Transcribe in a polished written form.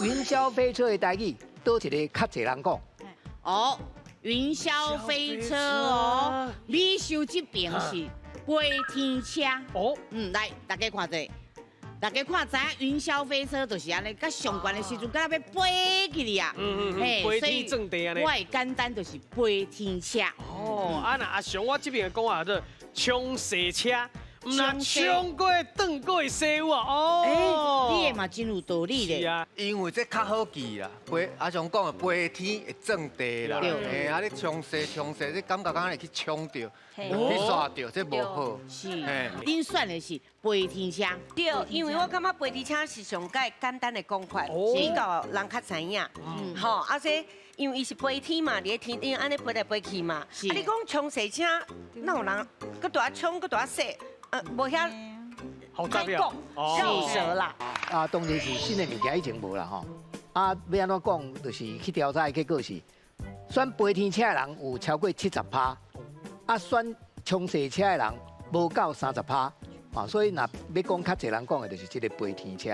雲霄飛車的台語，佗一个較濟人講？哦，雲霄飛車哦，美秀這爿是飛天車。哦，來，大家看這，大家看知影雲霄飛車就是按呢，較上懸的時陣，敢若欲飛起去啊。飛天轉地按呢。我會簡單就是飛天車。哦，啊，若阿雄我這爿講話做衝踅車，毋若衝過轉過會有啊。哦，你的嘛真有道理咧。是啊，因為這較好記啦，飛阿雄講的飛天會轉地啦，嘿，啊你衝踅衝踅，你感覺敢會去衝著，去煞著，這無好。是，恁選的是飛天車。對，因為我感覺飛天車是上蓋簡單的講法，比較人較知影。吼，啊這因為伊是飛天嘛，佇咧天頂按呢飛來飛去嘛。啊，你講衝踅車，哪有人閣蹛仔衝，閣蹛仔踅？無遐好代表繞舌啦。啊，當然是新的物件以前無啦吼。啊，欲按怎講，就是去調查的結果是，選飛天車的人有超過70%，啊，選衝踅車的人無夠30%。啊，所以若欲講較濟人講的，就是這个飛天車。